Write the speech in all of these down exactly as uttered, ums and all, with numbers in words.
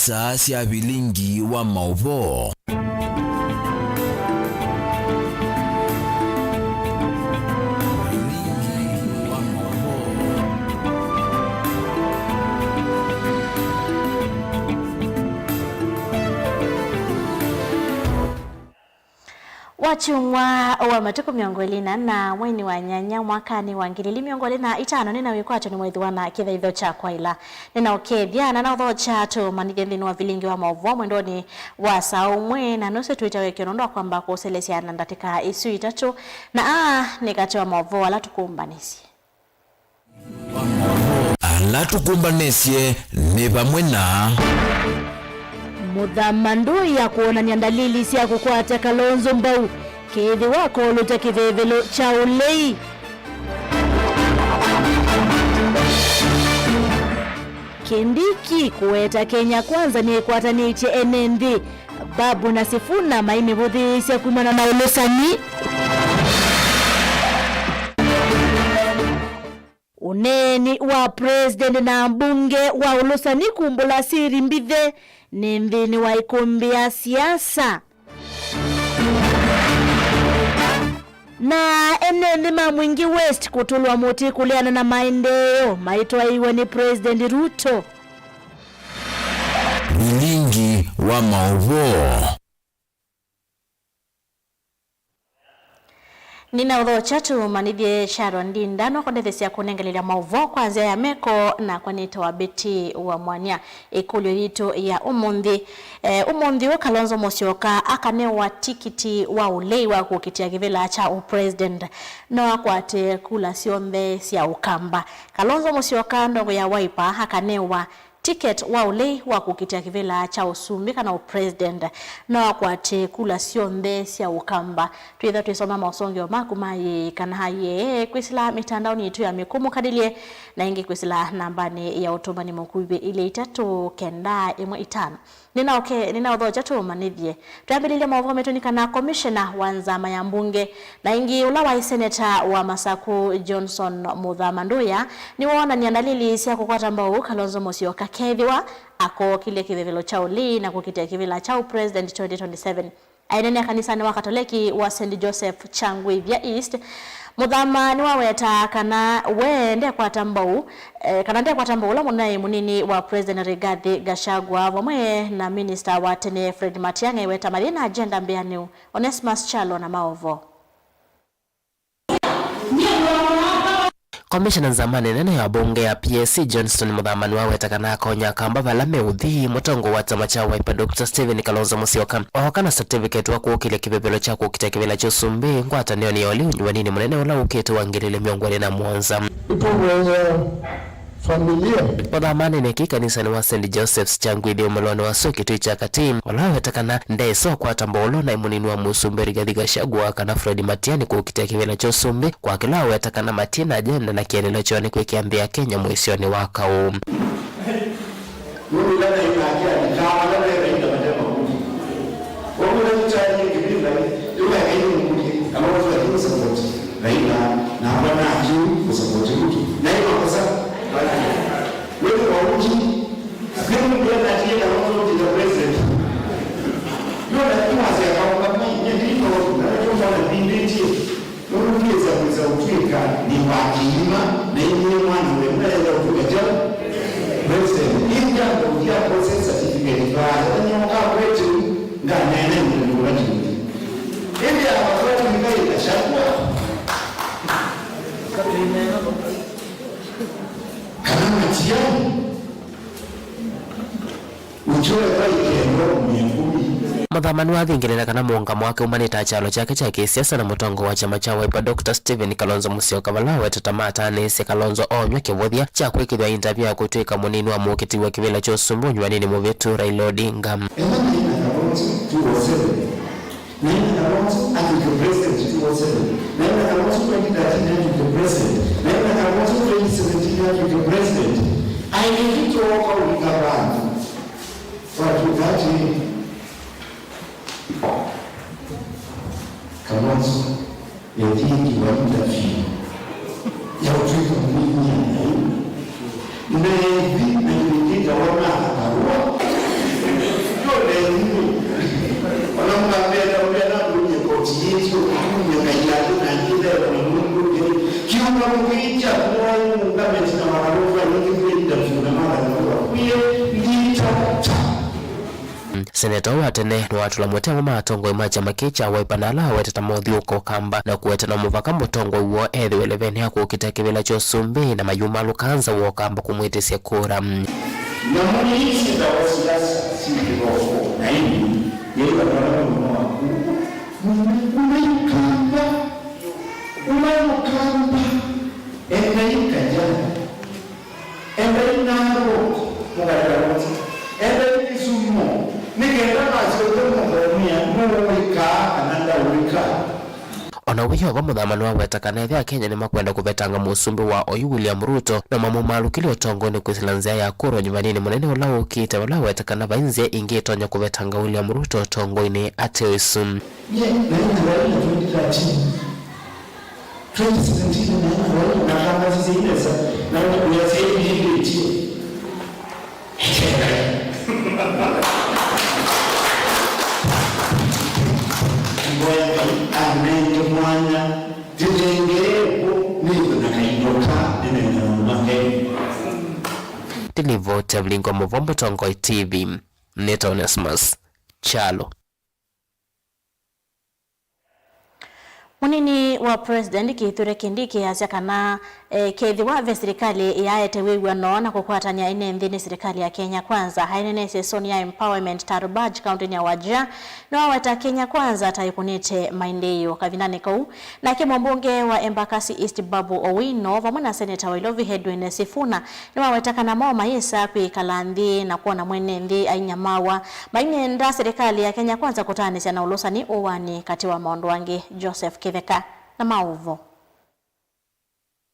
Saa sya vilingi wa maũvoo. Vilingi wa maũvoo. Wakyumwa wa matukũ mĩongo ĩlĩ na ĩna, mweinĩ wa nyanya, mwakanĩ wa ngili ili mĩongo ĩlĩ na itano, nĩna wĩkwatyo nĩ mwĩthĩwa na kĩthaitho kya kwaĩla. Nĩna ũkethya na naũthokya tũmanyĩthye nthĩnĩ wa vilingi wa maũvoo mwendonĩ wa saa ũmwe na nusu. Twĩte wĩkĩo nũndũ wa kwamba kũũselesya na ndatĩka isu itatũ, na aa nĩ katĩ wa maũvoo ala tũkũmbanĩsye. Ala tũkũmbanĩsye nĩ vamwe na. Mũthama ndũĩa kwonany'a ndalili sya kũkwata Kalonzo mbau, kethĩwa akolũtya kĩvevelo kya ũlei. Kindiki kũweta Kenya Kwanza nĩkwatanĩtye ene nthĩ. Babu na Sifuna maimĩvũthĩĩsya kumana na ũlũsani. Ũneeni wa president na mbunge wa ũlũsani kumbũla siri mbithe nĩ nthĩnĩ wa ĩkũmbĩ ya siasa. Na ene nthĩ ma Mwingi West kũtũlwa mũtĩ kũleana na maendeeo maitwaĩiwe nĩ President Ruto. Vilingi wa maũvoo. Nĩna ũthokya tũmanyĩthye Sharon Ndinda no kũndethesya kũnengelelya maũvoo kwa nzĩa ya meko, nakwa nĩtawa Betty wa Mwania. Ĩkũlyo yitũ ya ũmũnthĩ, eh, ũmũnthĩ ũũ Kalonzo Musyoka akanewa tikiti wa ũlei wa kũkitĩa kĩvĩla kya ũpresident. No akwate kula syonthe sya Ũkamba. Kalonzo Musyoka, ndogo ya Wiper, akanewa ticket wa ũlei wa kũkitĩa kĩvĩla kya ũsumbĩ kana ũpresident. No akwate kula syonthe sya Ũkamba. Twĩtha twĩsoma maũsũngĩo maku ma yĩĩ kana ayĩe kwĩsĩla mĩtandaonĩ yitũ ya mĩkũmũkalĩlye, na ĩngĩ kwĩsĩla nambanĩ ya ũtũmani mũkuvĩ ilĩ itatũ kenda ĩmwe itano. Nĩnaũke-, nĩnaũthokya tũũmanyĩthye. Twambĩlĩlye maũvoo metũ nĩ kana komishena wa nzama ya mbunge na ĩngĩ ũla waĩ seneta wa Masaku Johnson Mũthama Nduya nĩwoonany'a ndalili sya kũkwata mbau Kalonzo Musyoka kethĩwa akookilye kĩvevelo kya ũlei na kũkitĩa kĩvĩla kya ũpresident twenty twenty-seven. Aineenea kanisanĩ wa Katoleki wa Saint Joseph Kyangwĩthya East, Mũthama nĩwawetaa kana we ndekwata mbau, eh, kana ndekwata mbau ũla mũnaĩ mũnini wa President Rigathi Gachagua vamwe na minista wa tene Fred Matiang'i aiweta mathĩ na agenda mbĩanĩu. Onesmus Kyalo na maũvoo. Komishena nzamanĩ nene ya mbunge ya P S C Johnston Mũthama nĩwaweta kana akonya Akamba vala meũthi. Mũtongoi wa kyama kya Wiper Doctor Stephen Kalonzo Musyoka ooka na certificate wa kũũkĩlya kĩvevelo kya kũkitĩa kĩvĩla kya ũsumbĩ ngwatanĩonĩ ya ũlei ũnyuanĩnĩ mũnene ũla ũkĩte wa ngili ilĩ mĩongo ĩlĩ na mũonza. Nĩtũvoya familia. Mũthama aneenea kĩĩ kanisanĩ wa Saint Joseph's Kyangwĩthya ũmĩlonĩ wa Soo Kĩtui kya Katĩ, ũla waweta kana ndeesa ũkwata mbau ũla ũnaĩ mũnini wa mũsumbĩ Rigathi Gachagua kana Fred Matiang'i kũkitĩa kĩvĩla kya ũsumbĩ, kwa kĩla waweta kana matie na agenda na kĩeleelo kyoo nĩ kwĩkĩa nthĩ ya Kenya mũisyonĩ wa kaũ. Nũndũ ĩla naĩ nake alikaa vala ve Raila mate makundi. Kwoou ĩla tũkyathie kĩvĩla, yũka ĩkaithe mũkundi, kana watu wa Raila, nakwa nakĩ kũsapoti Ruto. Naĩ makosa. Wewe kwa uji, nĩ mũndũ ena atiye na watu wa the president. Yona iwasya kaunga mai, nye ndiko, na ndio mwana bindĩtie. Nũndũ ndwĩsa kwĩsa ũtw'ĩka nĩ wa kĩima, na inyie mwana we mwaĩle ũtw'ĩka kyaũ? President. Ĩndĩ angũthya kose certificate vaa, ethany'a ũkakwete ũu, nganeena ĩũlũ nĩ kũla kĩũthi. Ĩndĩ avatwa twĩka ĩkachakwa. Kana Matiang'i. Mũthama nĩwathingĩlĩla kana mũũngamo wake umanĩte na kyalo kyake kya kĩsiasa na mũtongoi wa kyama kya Wiper Doctor Stephen Kalonzo Musyoka, vala awetete mataanĩisye Kalonzo oonywa kĩvũthya kya kwĩkĩthw'a interview ya kũtw'ĩka mũnini wa mũkitĩi wa kĩvĩla kya ũsumbĩ ũnyuanĩnĩ mũvĩtu Raila Odinga. Ethĩwa naĩ na Kalonzo two oh seven, naĩ na Kalonzo atw'ĩke president two oh seven, naĩ na Kalonzo twenty thirteen atw'ĩke president, naĩ na Kalonzo twenty seventeen atw'ĩke president. Aĩ nĩtwooka ũlika vandũ. Twatw'ĩka atĩĩ, Kalonzo ethĩĩkiwa interview ya ũtw'ĩka mũnini wa Ngai. Neethi na kĩvĩndĩ ĩtawa Martha Karua. Mũthĩnja mwaĩ mũngame tina makalũka nĩkĩthĩnda mfuna mala nĩwa kwie ndita. Seneta ũũ wa tene nĩwatũla mũtemo ma atongoi ma kyama kĩĩ kya Wiper na ala awetete mothyũũka Ũkamba na kũweta no mũvaka mũtongoi woo ethĩwe levenĩ ya kũkita kĩvĩla kya ũsumbĩ na mayumalũka nza wa Ũkamba kũmwĩtĩsya kura. Nyamũ ii syĩtawa siasa syĩ kĩthoko na ĩndĩ yĩla mwana mũno waku, ũme, ũme Ũkamba, ũme Ũkamba, endai Kajiado, endai Narok, mũkaleka woti, endai Kisumu, nĩ kenda masyonthe mũthomea nũwĩkaa kana ndaũĩkaa. O na wĩ o vo, Mũthama nĩwaweta kana ethĩwa Akenya nĩmakwenda kũvetanga mũsumbĩ wa oyu William Ruto, no mamũmalũkĩlye ũtongoinĩ kwĩsĩla nzĩa ya kura ũnyuvanĩnĩ mũnene ũla ũkĩte, vala aweta kana vai nzĩa ĩngĩ ĩtonya kũvetanga William Ruto ũtongoinĩ ate ũisu. Nyie naĩ na Raila twenty thirteen, twenty seventeen naĩ na Raila, natangasisye nesa na wĩasya ĩndĩndĩtie. Mboya Ngai anenge mwanya, ndĩnengee ũkũ nĩthwe na kaindo ka nĩnene na Ngai. Ndilivoti Avilingo Mũvombo, Tongoi T V, nĩta Onesmus Kyalo. Mũnini wa President Kithure Kindiki asya kana, eh, kethĩwa ve silikalĩ yaete wĩw'ano na kũkwatany'a ene nthĩ nĩ silikalĩ ya Kenya Kwanza. Aineneesya ĩsoonĩ ya Empowerment Tarbaj kaũntĩnĩ ya Wajir, nĩwaweta Kenya Kwanza ta ĩkũnĩte maendeeo. Kavindanĩ kau, nake mũmbunge wa Embakasi East Babu Owino vamwe na seneta wa Ilovi Edwin Sifuna nĩmaweta kana mo mayĩsa kwĩkala nthĩ na kwona mwene nthĩ ainyamawa, mainenda silikalĩ ya Kenya Kwanza kũtaanĩsya na ũlũsani ũwani katĩ wa maũndũ angĩ. Joseph Kĩtheka na maũvo.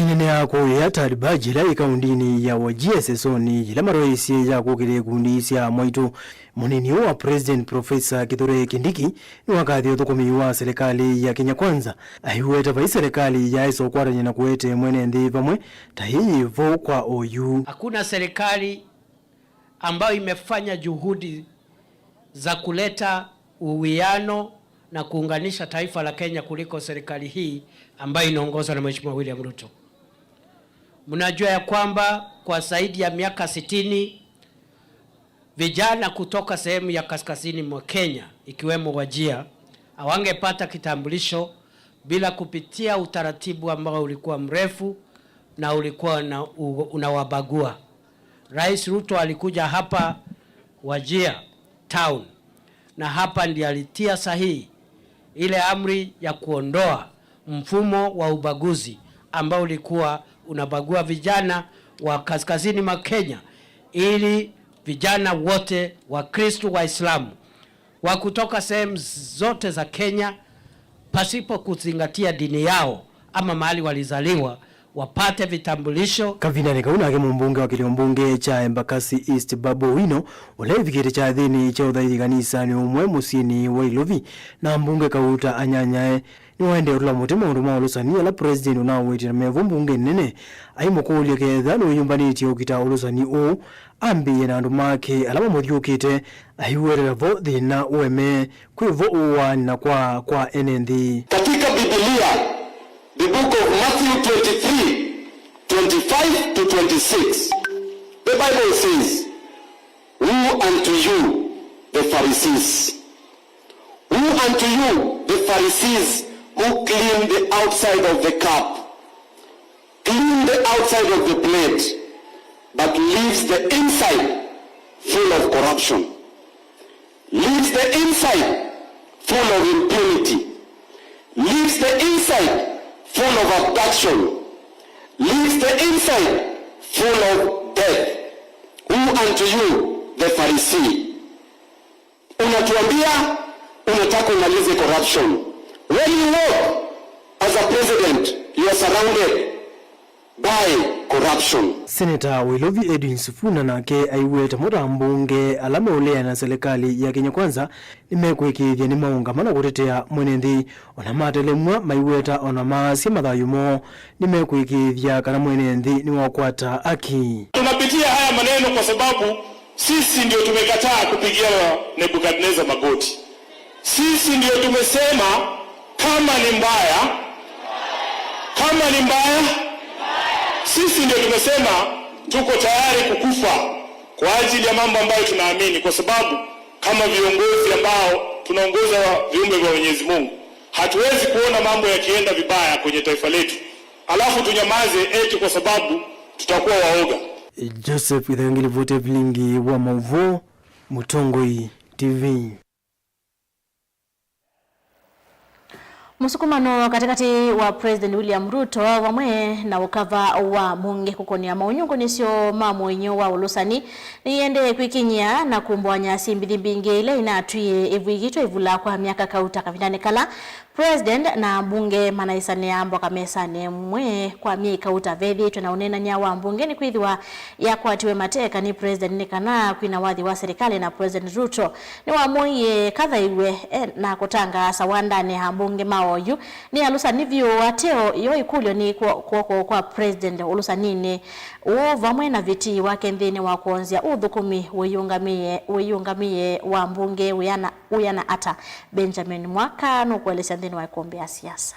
Ĩnene ya kũĩa Tarbaj ĩla ĩ kaũndĩnĩ ya Wajir ĩsesoonĩ yĩla maroĩsye ya kũkĩlya ikundi sya mwaitũ, mũnini ũũ wa President Professor Kithure Kindiki nĩwakathie ũthũkũmi wa silikalĩ ya Kenya Kwanza, aiweta vai silikalĩ yaĩsa ũkwatany'a na kũete mwene nthĩ vamwe ta ĩĩ vo kwa oyu. Hakuna serikali ambayo imefanya juhudi za kuleta uwiano na kuunganisha taifa la Kenya kuliko serikali hii ambayo inaongozwa na Mheshimiwa William Ruto. Mnajua ya kwamba kwa zaidi ya miaka sitini, vijana kutoka sehemu ya kaskazini mwa Kenya, ikiwemo Wajir, hawangepata kitambulisho bila kupitia utaratibu ambao ulikuwa mrefu na ulikuwa una-, u-, unawabagua. Rais Ruto alikuja hapa Wajir town, na hapa ndiye alitia sahihi ile amri ya kuondoa mfumo wa ubaguzi ambao ulikuwa unabagua vijana wa kaskazini mwa Kenya, ili vijana wote, Wakristo, Waislamu, wa kutoka sehemu zote za Kenya, pasipo kuzingatia dini yao ama mahali walizaliwa, wapate vitambulisho. Kavindanĩ kau nake mũmbunge wa kĩlio mbunge kya Embakasi East Babu Owino, ũla ĩvikĩte kyathĩnĩ kya ũthaithi kanisanĩ ũmwe mũsyĩnĩ wa Ilovi, na mbunge Kauta Anyanyae, nĩwaendee ũtũla mũtĩ maũndũ ma ũlũsani ala President ũnawĩtĩe na mevo mbunge nene, aimũkũlya ketha nĩwĩyũmbanĩtye ũkita ũlũsani ũũ, ambĩĩe na andũ make ala mamũthyũkĩte, aiwetela vo thĩna ũeme kwĩ vo ũwaani na kwa kwa ene nthĩ. Katika Biblia, the book of Matthew twenty-three, twenty-five to twenty-six, the Bible says, "Woe unto you, the Pharisees! Woe unto you, the Pharisees, who clean the outside of the cup, clean the outside of the plate, but leaves the inside full of corruption." Leaves the inside full of impunity. Leaves the inside full of abduction. Leaves the inside full of death. Woe unto you, the Pharisee. Unatuambia unataka umalize corruption. When you walk as a president, you are surrounded by corruption. Seneta wa Ilovi Edwin Sifuna nake aiweta mo ta mbunge ala meũleana na silikalĩ ya Kenya Kwanza nĩmekwĩkĩĩthya nĩmaũngama na kũtetea mwene nthĩ, ona matelemw'a maiweta ona maasya mathayũ moo nĩmekwĩkĩĩthya kana mwene nthĩ nĩwakwata aki. Tunapitia haya maneno kwa sababu sisi ndio tumekataa kupigia Nebukadneza magoti. Sisi ndio tumesema kama ni mbaya, kama ni mbaya, Sisi ndio tumesema tuko tayari kukufa kwa ajili ya mambo ambayo tunaamini, kwa sababu kama viongozi ambao tunaongoza wa viumbe vya Mwenyezi Mungu, hatuwezi kuona mambo yakienda vibaya kwenye taifa letu alafu tunyamaze eti kwa sababu tutakuwa waoga. Joseph Ithangi, livoti ya vilingi wa mauvoo, Mũtongoi T V. Mũsukumano katĩkatĩ wa President William Ruto vamwe na ũkava wa mbunge kũkũnĩa maunyungunisyo ma mũinyũ wa ũlũsani nĩiendee kwĩkinyĩa na kumbwanya syĩmbĩthi mbingĩ ila inatwie ivw'ĩkĩtwe ivula kwa myaka kauta kavindanĩ kala President na mbunge manaĩsanĩa mboka mesanĩ ĩmwe kwa myei kauta. Vethĩĩtwe na ũneenany'a wa mbunge nĩkwĩthĩwa yakwatiwe mateka nĩ President nĩ kana kwina wathi wa serikali na President Ruto nĩwamũie kathaiw'e e, na kũtangaasa wandanĩ ambunge ma oyu nĩ alũsani vyũ. Ateo yo ĩkũlyo nĩ kwo-, kw'oko kwa President ũlũsaninĩ ũũ vamwe na vitii wake nthĩnĩ wa kwonzya ũthũkũmi wĩyũngamĩe, wĩyũngamĩe wa mbunge wĩana, wĩana ata. Benjamin Mwaka nũkũelesya nthĩnĩ wa ĩkũmbĩ ya siasa.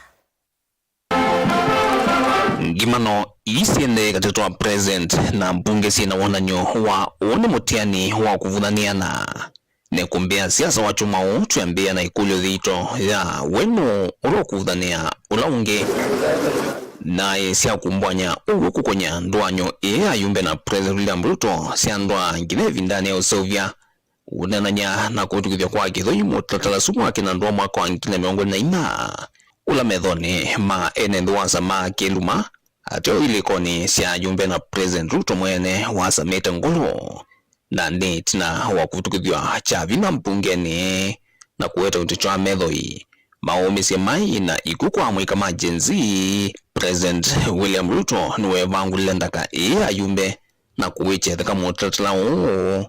Ngimano ii syendee katĩ wa President na mbunge syĩ na wonany'o wa ũũ nĩ mũtiani wa kũvuthanĩana. Nĩ kũmbĩa siasa wa kyumwa ũũ twĩambĩĩa na ĩkũlyo yitũ ya, we nũũ ũla ũkuvuthanĩa ũla ũngĩ? Na ĩ sya kumbwanya ũw'o kũkũnya ndũany'o ĩĩ ya ayumbe na President William Ruto syandwaa nginya ĩvindanĩ ya ũseũvya. Ũneenany'a na kũvĩtũkĩthw'a kwa kĩthũi mũtalatala ũsu mwake na ndũa mwaka wa ngili na mĩongo ĩlĩ na inya, ũla methonĩ ma ene nthĩ wasamaa kĩluma, ateo ilĩkonĩ sya ayumbe na President Ruto mwene wasamĩte ngũlũ. Na nĩ ĩtina wa kũvĩtũkĩthw'a kya vinya mbungenĩ na kũweta ũtĩ kya methoi, maũmĩsye mai na ikw'ũ kwa amũika ma Gen Z, President William Ruto nĩweevangũlile ndaka ĩĩ ya ayumbe na kũwĩkya ĩtheka mũtalatala ũũ.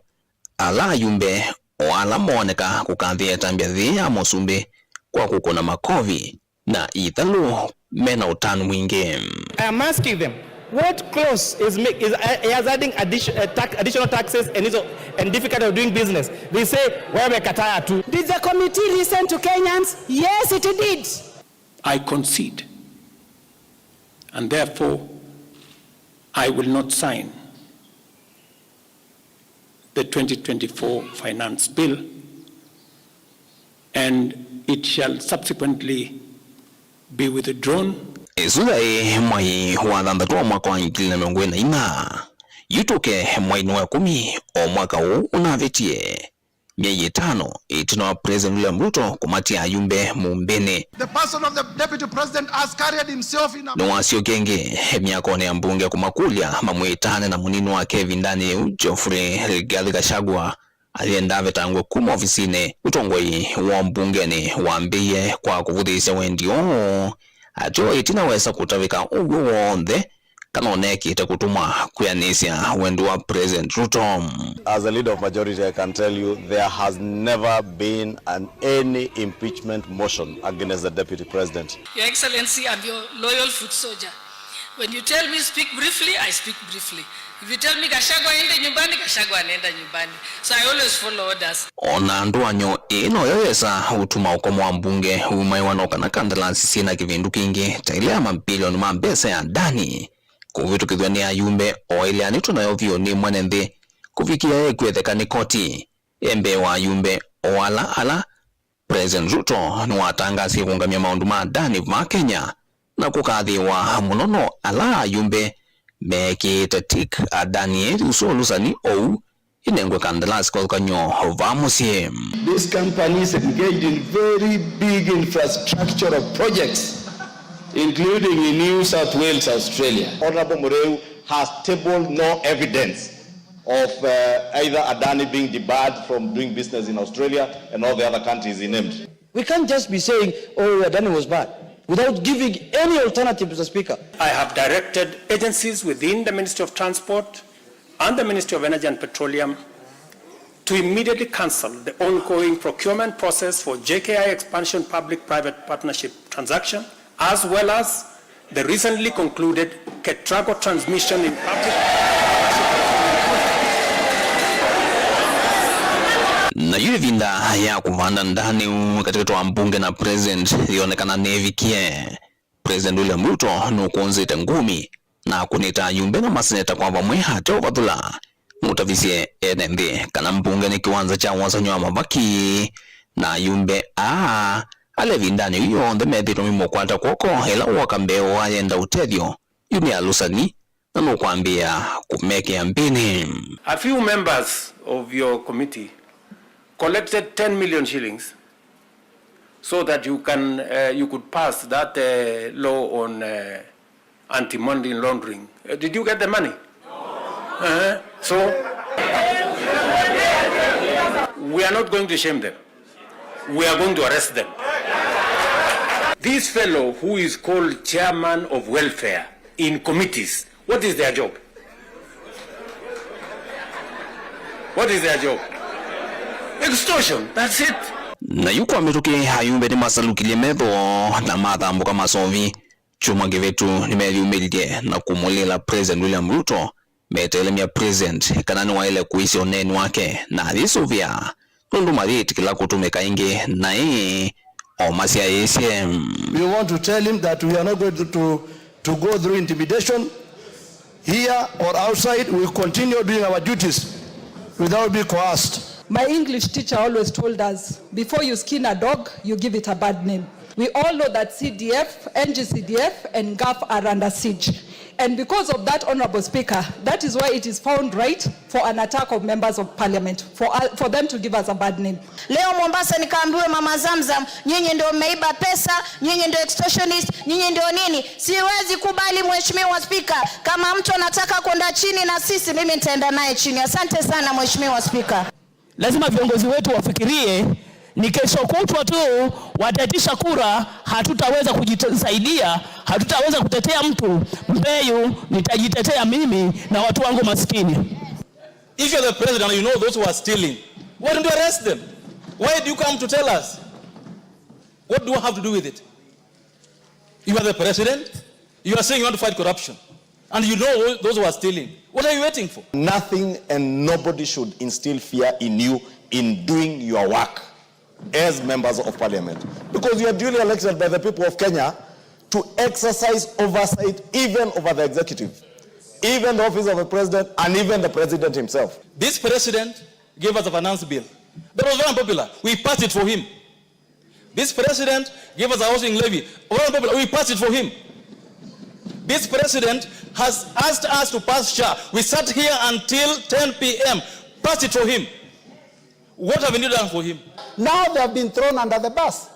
Ala ayumbe o ala mooneka kũkathĩa ĩtambya yĩĩ ya mũsumbĩ kwa kũkũna makovi na ithalũ mena ũtanu mwingĩ. I am asking them, what clause is, ma- is uh, is adding addition, uh, tax, additional taxes and, is, and difficulty of doing business? They say, wewe kataya tu. Did the committee listen to Kenyans? Yes, it did. I concede, and therefore I will not sign the twenty twenty-four Finance Bill, and it shall subsequently be withdrawn. Ĩsu yaĩ mwai wa thanthatũ wa mwaka wa ngili na mĩongo ĩlĩ na inya. Yu tũke mwainĩ wa ĩkũmi o mwaka ũũ ũnavĩtie, myei ĩtano ĩtina wa President William Ruto kũmatia ayumbe mumbĩnĩ. The person of the deputy president has carried himself in a Nĩwasyokie ĩngĩ myakoni ya mbunge kũmakũlya mamwĩtane na mũnini wake ĩvindanĩ yĩu, Geoffrey Rigathi Gachagua, ayenda avetangwe kuma ovisinĩ. Ũtongoi wa mbungenĩ wambĩĩe kwa kũvũthĩĩsya wendi ũũ, ateo ĩtina wesa kũtavĩka ũw'o w'onthe kana ũnekĩte kũtũmwa kwĩanĩsya wendi wa President Ruto. As a leader of majority, I can tell you there has never been an, any impeachment motion against the deputy president. Your Excellency, I'm your loyal foot soldier. When you tell me speak briefly, I speak briefly. If you tell me Gachagua aende nyumbani, Gachagua anaenda nyumbani. So I always follow orders. O na ndũany'o ĩĩ noyo yesa ũtuma ũkomo wa mbunge umaĩwa no kana kandalasi syĩ na kĩvindu kingĩ ta ĩla ya mambilioni ma mbesa ya Adani kũvĩtũkĩthw'a nĩ ayumbe o ĩla anĩtwe nayo vyũ nĩ mwene nthĩ kũvikĩa ĩkw'etheka nĩ koti. E mbee wa ayumbe o ala ala President Ruto nĩwatangasie kũũngamya maũndũ ma Adani vaa Kenya, na kũkathĩĩwa mũno no ala ayumbe meekĩĩte tik Adani ĩthi ũsu ũlũsani ou ĩnengwe kandalasi kĩvathũkany'o vaa mũsyĩ. This company is engaged in very big infrastructural projects, including in New South Wales, Australia. Honorable Mureu has tabled no evidence of uh, either Adani being debarred from doing business in Australia and all the other countries he named. We can't just be saying, oh, Adani was bad, without giving any alternative to the Speaker. I have directed agencies within the Ministry of Transport and the Ministry of Energy and Petroleum to immediately cancel the ongoing procurement process for J K I expansion public-private partnership transaction, as well as the recently concluded Ketraco transmission in public. Nayo ĩvinda ya kũvanda ndanĩu katĩkatĩ wa mbunge na president yonekana nĩĩvikie. President William Ruto nũkũnzĩte ngumi na kũnĩta ayumbe na maseneta kwa vamwe ate ũvathũla. Nũtavisye ene nthĩ kana mbunge nĩ kĩwanza kya wosany'o wa mavaki, na ayumbe aa ala ĩvindanĩ yĩu yonthe methĩtwe mĩmũkwata kw'oko ĩla wooka mbee wa yenda ũtethyo yu nĩ alũsani na nũkwambĩĩa kũmekĩa mbĩnĩ. A few members of your committee collected ten million shillings so that you can, uh, you could pass that, uh, law on, uh, anti-money laundering. Uh, did you get the money? Uh-huh. So, we are not going to shame them. We are going to arrest them. This fellow who is called chairman of welfare in committees, what is their job? What is their job? Extortion, that's it. Na yu kwa mĩtũkĩ, ayumbe nĩmasalukilye metho na mathambũka masovi. Kyumwa kĩvĩtu nĩmeyumĩlilye na kũmũlĩla President William Ruto metelemya President kana nĩwaĩle kũisya ũneeni wake na ayĩsũvĩa, nũndũ mayĩtĩkĩla kũtũmĩka ĩngĩ naĩ o masyaĩĩsye. We want to tell him that we are not going to, to, to go through intimidation here or outside. We continue doing our duties without being coerced. My English teacher always told us, "Before you skin a dog, you give it a bad name." We all know that C D F, N G C D F, and gov are under siege. And because of that, Honorable Speaker, that is why it is found right for an attack of members of parliament, for, uh, for them to give us a bad name. Leo Mombasa nikaambiwe Mama Zamzam, nyinyi ndio mmeiba pesa, nyinyi ndio extortionist, nyinyi ndio nini. Siwezi kubali, Mheshimiwa Spika. Kama mtu anataka kwenda chini na sisi, mimi nitaenda naye chini. Asante sana, Mheshimiwa Spika. Lazima viongozi wetu wafikirie, ni kesho kutwa tu wataitisha kura, hatutaweza kujisaidia, hatutaweza kutetea mtu. Mbeyu, nitajitetea mimi na watu wangu maskini. If you're the president and you know those who are stealing, why don't you arrest them? Why do you come to tell us? What do you have to do with it? You are the president. You are saying you want to fight corruption. And you know those who are stealing. What are you waiting for? Nothing and nobody should instill fear in you in doing your work as members of parliament. Because you are duly elected by the people of Kenya to exercise oversight even over the executive, even the office of the president, and even the president himself. This president gave us a finance bill that was very unpopular. We passed it for him. This president gave us a housing levy. Very unpopular. We passed it for him. This president has asked us to pass SHA. We sat here until ten p.m. Passed it for him. What haven't you done for him? Now they have been thrown under the bus.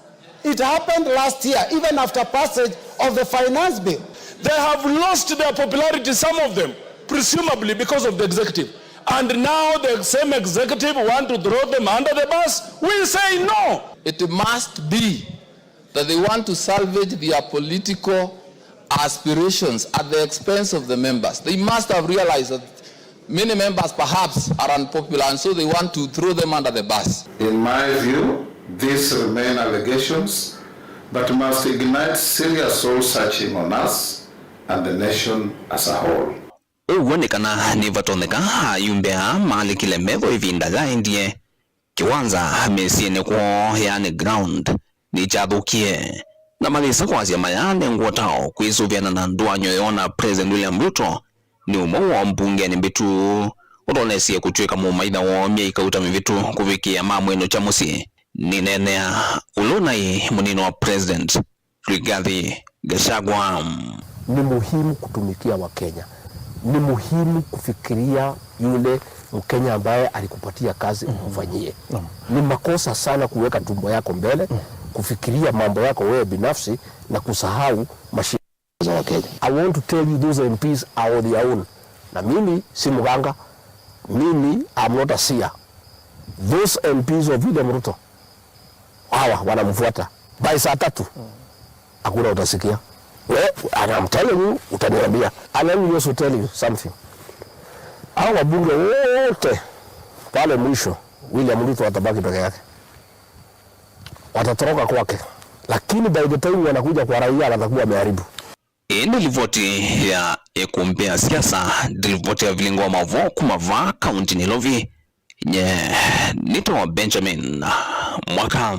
It happened last year, even after passage of the finance bill. They have lost their popularity, some of them, presumably because of the executive. And now the same executive want to throw them under the bus. We say no. It must be that they want to salvage their political aspirations at the expense of the members. They must have realized that many members perhaps are unpopular, and so they want to throw them under the bus. In my view, these remain allegations, but must ignite serious soul searching on us and the nation as a whole. Ũw'o nĩ kana nĩvatonyeka ayumbe aa malĩkile metho ĩvinda yaendie kĩwanza mĩsyĩnĩ kwoo, yaani ground, nĩkyathũkie, na mayĩsa kwasya mayaanengwa ũtao kwĩsũvĩana na ndũany'o yoo na President William Ruto nĩ ũmwe woo mbungenĩ mbĩtu ũtonesie kũtw'ĩka mũmaitha woo myei kauta mĩvĩtu kũvikĩĩa mamwĩnũkya mũsyĩ. Nĩneenea ũla ũnaĩ mũnini wa President, Rigathi Gachagua. Ni muhimu kutumikia Wakenya. Ni muhimu kufikiria yule Mkenya ambaye alikupatia kazi umfanyie. Ni makosa sana kuweka tumbo yako mbele, kufikiria mambo yako wewe binafsi na kusahau mashi- za Wakenya. I want to tell you, those M Ps are on their own. Na mimi si mganga, mimi I'm not a seer. Those M Ps of William Ruto, hawa wanamfuata. By saa tatu, hakuna utasikia. We, and I'm telling you, utaniambia. And let me also tell you something. Hawa wabunge wote pale mwisho, William Ruto atabaki peke yake. Watatoroka kwake. Lakini by the time wanakuja kwa raia, watakuwa wameharibu. Ĩĩ nĩ livoti ya ĩkumbĩ ya siasa, nĩ livoti ya vilingo wa maũvoo kuma vaa kaunti Nairobi. Nye nĩtawa Benjamin Mwaka.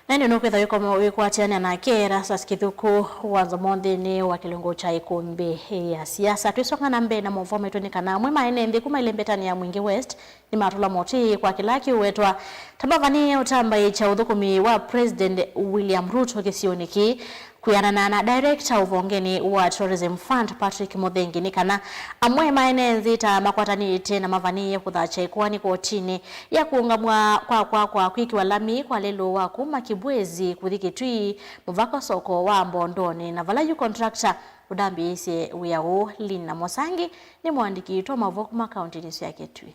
Na ĩndĩ nũkwĩtha wĩkwatĩanĩa nake Erastus Kĩthũkũ wa Nzomo nthĩnĩ wa kĩlungu kya ĩkũmbĩ ya siasa. Twĩsonga na mbee na maũvoo maitũ nĩ kana amwe ma ene nthĩ kuma ĩlembetanĩ ya Mwingi West nĩmatũla mũtĩ kwa kĩla kĩũwetwa ta mavanĩĩe ũtambaĩĩkya ũthũkũmi wa President William Ruto kĩsionĩ kĩĩ. Kwĩanana na director ũvongenĩ wa Tourism Fund, Patrick Muthengi, nĩ kana amwe ma ene nthĩ ta makwatanĩte na mavanĩĩe kũthakya ĩkoani kotinĩ ya kũũngamw'a kwa kwakwa kwĩkĩwa lami kwa lelũ wa kuma Kibwezi kũthi Kitui mũvaka soko wa Mbondonĩ, na vala yu contractor ũtambĩĩsye wĩa ũũ. Lina Mosangi nĩ mũandĩki witũ wa maũvoo kuma kauntinĩ ĩsu ya Kitui.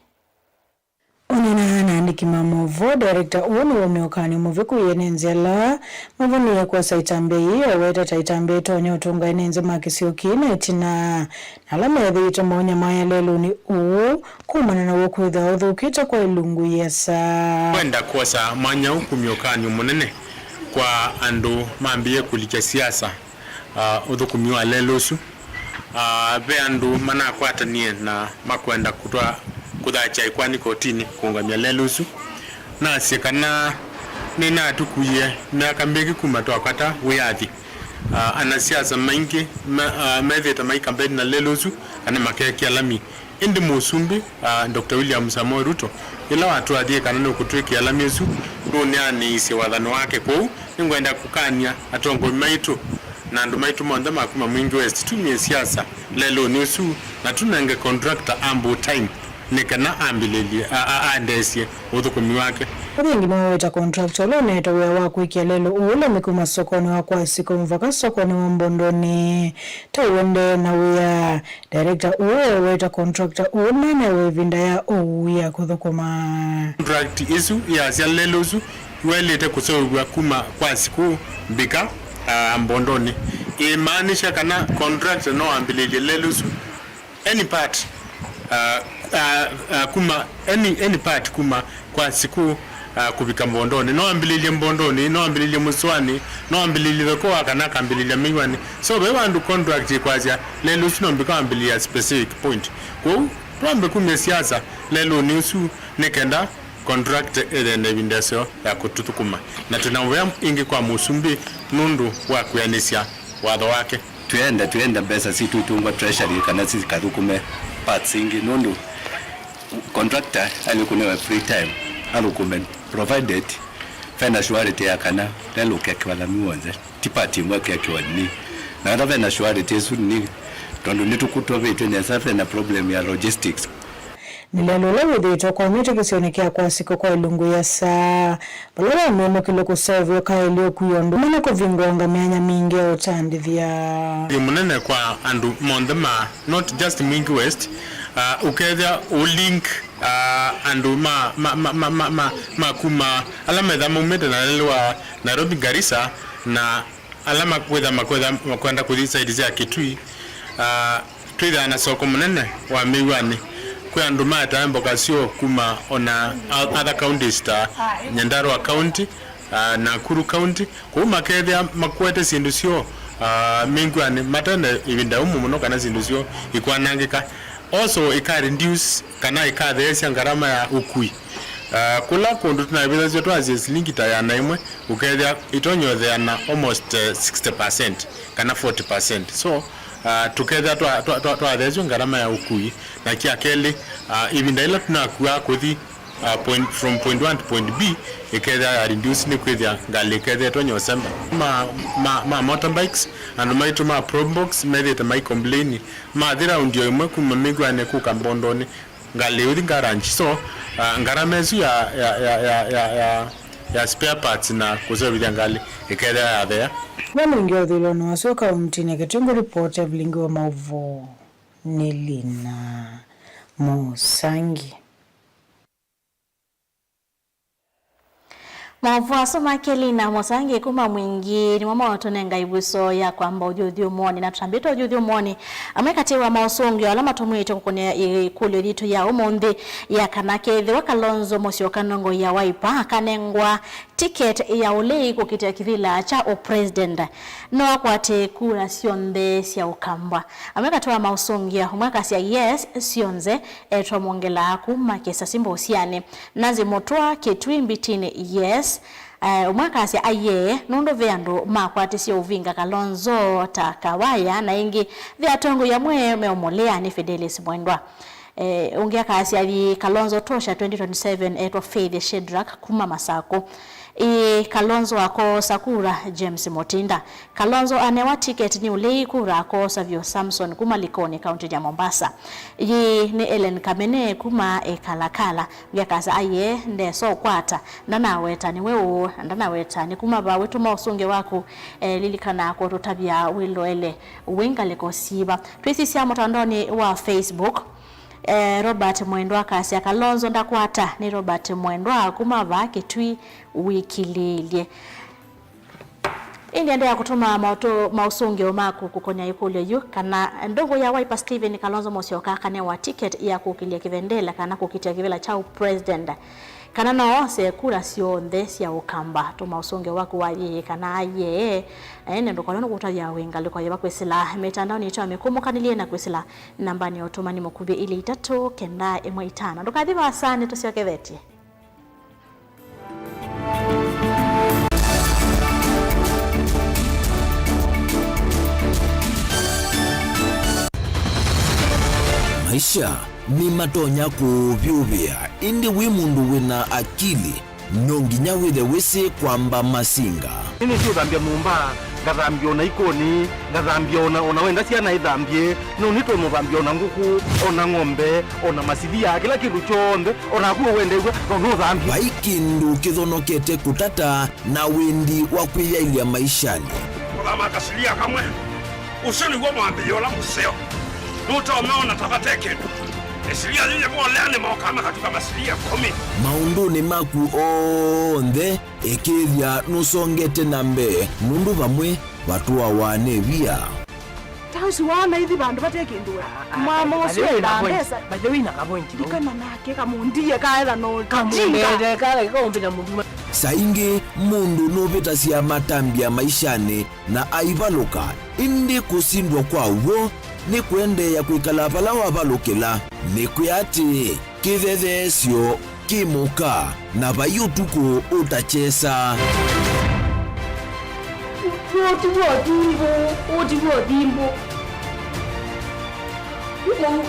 Ũneenaa na andĩki ma maũvoo, director ũũ nĩwaumya ũkany'o mũvĩku ene nzĩ ala mavanĩĩe kwosa ĩtambya yĩĩ, aweta ta ĩtambya ĩtonya ũtũnga ene nzĩ ma kĩsio kĩĩ na ĩtina, na ala methĩĩtwe maũnyamaya lelũnĩ ũũ kumana naw'o kwĩthĩwa ũthũkĩte kwa ilungu iasa. Kwenda kwosa mwanya ũũ kumya ũkany'o mũnene kwa andũ mambĩĩe kũlikya siasa. Ah, ũthũkũmi wa lelũ ũsu. Ah, ve andũ manakwatanie na makwenda kũtwa-, kũthakya ĩkoani kotinĩ kũũngamya lelũ ũsu. Nasye kana nĩnatũkuie myaka mbingĩ kuma twakwata wĩyathi. Ah, anasiasa maingĩ ma-, ah, methĩĩte maikambeini na lelũ ũsu kana makekĩa lami. Ĩndĩ Mũsumbĩ, ah, Doctor William Samoei Ruto, yĩla watwathie kana nũkũtwĩkĩa lami ũsu, ndũneanĩisye wathani wake. Kwoou, nĩngwenda kũkany'a atongoi maitũ na andũ maitũ monthe ma kuma Mwingi West tumie siasa lelũnĩ ũsu na tũnenge contractor ample time nĩ kana ambĩlĩlye, a-, a-, aendeesye ũthũkũmi wake. Muthengi nĩwaweta contractor ũla ũneetwe wĩa wa kwĩkĩa lelũ ũũ lami kuma sokonĩ wa Kwasiku mũvaka sokonĩ wa Mbondonĩ ta ũendee na wĩa. Director ũũ eweta contractor ũũ nanewe ĩvinda ya ũu ya kũthũkũma. Contract ĩsu yasya lelũ ũsu waĩlĩte kũseũvw'a kuma Kwasiku mbika, ah, Mbondonĩ. Ĩmaanisha kana contractor no ambĩlĩlye lelũ ũsu any part, ah, ah, ah, kuma any, any part kuma Kwasiku, ah, kũvika Mbondonĩ. No ambĩlĩlye Mbondonĩ, no ambĩlĩlye Mũsũanĩ, no ambĩlĩlye Thokoa, kana akambĩlĩlya Mĩw'anĩ. So, ve vandũ contract ĩkwasya lelũ ũsu no mbika wambĩlĩlya specific point. Kwoou, twambe kumya siasa lelũnĩ ũsu nĩ kenda contract ĩthĩe na ĩvinda ĩseo ya kũtũthũkũma. Na twĩ na mũvea ĩngĩ kwa Mũsumbĩ nũndũ wa kwĩanĩsya watho wake. Twĩenda, twĩenda mbesa sitũ itũngwa treasury kana sikathũkũme parts ingĩ, nũndũ contractor aĩle kũnewa free time athũkũme, provided vena surety ya kana lelũ ũkekĩwa lami w'onthe, ti part ĩmwe ĩkekĩwa nini. Na ata vena surety ĩsu nini, tondũ nĩtũkũtũvĩtw'e nesa, vena problem ya logistics. Nĩ lelũ ũla wĩthĩĩtwe ũkomete kĩsionĩ kya Kwasiku kwa ilungu iasa, vala wamemũkĩlwe kũseũvya ũkaĩlyo kwĩ ũndũ mũnene kũvingũanga myanya mingĩ ya ũtandĩthya. Nĩ mũnene kwa andũ monthe ma, not just Mwingi West, uh, ũkethĩa ũlink, uh, andũ ma, ma, ma kuma ala metha maumĩte na lelũ wa Nairobi, Garissa, na ala makwĩtha makwenda kũthi side sya Kitui. Ah, twĩthĩawa na soko mũnene wa Mĩw'anĩ. Kwĩ andũ maetaa mboka syoo kuma ona o-, other counties ta Nyandarua County, ah, Nakuru County. Kwoou makethĩa makwete syĩndũ syoo, ah, Mĩw'anĩ mate na ĩvinda yũmũ mũno kana syĩndũ syoo ikwanangĩka. Also, ika reduce kana ĩkatheesya ngarama ya ũkui. Ah, kũla kũndũ tũnavĩthasya twasye silingi ta ĩana ĩmwe, ũkethĩa ĩtonya ũtheana almost, eh, sixty percent kana forty percent. So, ah, tũkethĩa twa-, twa-, twa-, twatheesya ngarama ya ũkui. Na kya kelĩ, ah, ĩvinda ĩla tũnakuaa kũthi, ah, point, from point one to point B, ĩkethĩa ya reduce nĩ kwĩthĩa ngalĩ ĩkethĩa ĩtonya ũsemba. Ma, ma, ma motorbikes, andũ maitũ ma Probox methĩĩte mai complain, mathi round o ĩmwe kuma Mĩw'anĩ kũka Mbondonĩ, ngalĩ ũthi garage. So, ah, ngarama ĩsu ya, ya, ya spare parts na kũseũvĩthya ngalĩ ĩkethĩa yathea. Ve mũingĩ ũthũĩlonĩ wasyo kauntinĩ ya Kitui, ngũripoti Evelyn Ngiwa, maũvoo nĩ Lina Mũsangi. Maũvoo asu ma Kelina Mũsangi kuma Mwingi nĩmo maũtũnenga ĩvuso ya kwamba ũthyũthyũmonĩ, na tũtambĩte ũthyũthyũmonĩ. Amwe katĩ wa maũsũngĩo ala matũmĩĩtwe kũkũnĩa ĩkũlyo yitũ ya ũmũnthĩ ya kana kethĩwa Kalonzo Musyoka, ndongoi ya Wiper, akanengwa ticket ya ũlei kũkitĩa kĩvĩla kya ũpresident, no akwate kura syonthe sya Ũkamba. Amwe katĩ wa maũsũngĩo, ũmwe akasya yes syonthe, etwa Mwongela kuma Kĩsasi Mbũsyanĩ. Nancy Mũtũa, Kitui Mbitini, yes. Eh, ũmwe akasya aiee, nũndũ ve andũ makwatisye ũvinga Kalonzo ta kawaya, na ĩngĩ ve atongoi amwe meũmũlea nĩ Fidelis Mwendwa. Eh, ũngĩ akasya, "Ĩĩ, Kalonzo tosha twenty twenty-seven, etwa Faith Shedrack kuma Masaku." Ĩĩ, Kalonzo akoosa kura James Mutinda. Kalonzo anewa ticket nĩ ũlei kura akoosa vyũ Samson kuma Likoni, kaunti ya Mombasa. Ĩĩ, nĩ Ellen Kamene kuma Ekalakala. Ũngĩ akasya aiee, ndesa ũkwata, ndanaweta nĩwe ũũ, na ndanaweta nĩ kuma va. Wĩtũma ũsũngĩo waku, eh, lilikana kũtũtavya wĩloele wĩ ngalĩko siva. Twĩsisya mũtandaonĩ wa Facebook. Eh, Robert Mwendwa akasya, "Kalonzo ndakwata." Nĩ Robert Mwendwa kuma vaa Kĩtui wĩkilĩĩlye. Ĩndĩ endeea kũtũma maũtũ-, maũsũngĩo maku kũkonya ĩkũlyo yu, kana ndovo ya Wiper Stephen Kalonzo Musyoka akanewa ticket ya kũkĩlya kĩvendela kana kũkitĩa kĩvĩla kya president, kana no ose kura syonthe sya Ũkamba. Tũma ũsũngĩo waku wa yĩĩ kana ayee, na ĩndĩ ndũkone nũkũtavya wĩ ngalĩko yĩva kwĩsĩla mĩtandaonĩ yitũ ya mĩkũmũkanĩlye na kwĩsĩla nambanĩ ya ũtũmani mũkuvĩ ilĩ itatũ kenda ĩmwe itano. Ndũkathi vaasa, nĩtũsyokethetye. Maisha nĩmatonya kũũvyũvĩa, ĩndĩ wĩ mũndũ wĩna akili, no nginya wĩthe wĩsĩ kwamba masinga. Nĩnĩsĩ ũthambya nyũmba, ngathambya ona ikoni, ngathambya ona, ona wenda syana ithambye, no nĩtwe mũthambya ona ngũkũ, ona ng'ombe, ona masivia, kĩla kĩndũ kyonthe, ona naku ũwendew'a, no nũthambye. Vai kĩndũ kĩthonokete kũtata na wendi wa kwĩyaĩlya maishanĩ. Kũthama kasilia kamwe, ũsu nĩw'o mwambĩĩo ũla mũseo. Nũtomeona ta vate kĩndũ. Ĩsilia yĩyĩ molea nĩ mokaa makatuka masilia ĩkũmi. Maũndũnĩ maku onthe, ĩkĩĩthya nũsongete na mbee, nũndũ vamwe vatũawa nĩ via. Ta ũsu waona ithi vandũ vate kĩndũ we. Mama ũsu endaa mbesa. By the way, na ka point. Ndikana nake kamũndie kaetha no kamũndie kala kaumbĩta mũndũ. Saa ingĩ mũndũ nũvĩtasya matambya maishanĩ na aivalũka, ĩndĩ kũsindwa kwa w'o nĩ kũendeea kwĩkala vala wavalũkĩla. Nĩkwĩa atĩĩ, kĩthetheesyo kĩ mũka, na vai ũtukũ ũtakyesa. Ũti w'o thimbũ, ũti w'o thimbũ.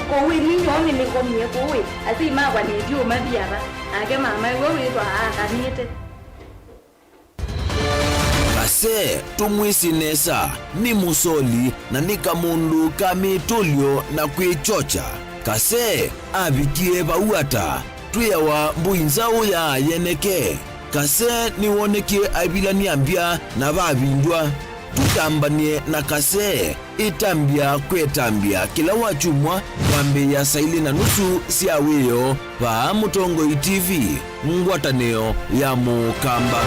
Kũu ĩni nyoo nĩnĩkomie kũu ĩ, asyai makwa nĩtyu ũmathi ava, nake mama ĩw'o wĩthwa aakanĩte. Kase, tũmwĩsĩ nesa, nĩ mũsoli na nĩ kamũndũ ka mĩtũlyo na kwĩkyokya. Kase avikie vau ata? Twĩawa mbũi nzaũ ya yeneke. Kase nĩwonekie aivilany'a mbya na vavindwa. Tũtambany'e na Kase. Ĩtambya kwetambya kĩla wakyumwa kwambĩĩa saa ilĩ na nusu sya wĩoo vaa Mũtongoi T V, ngwatanĩo ya Mũkamba.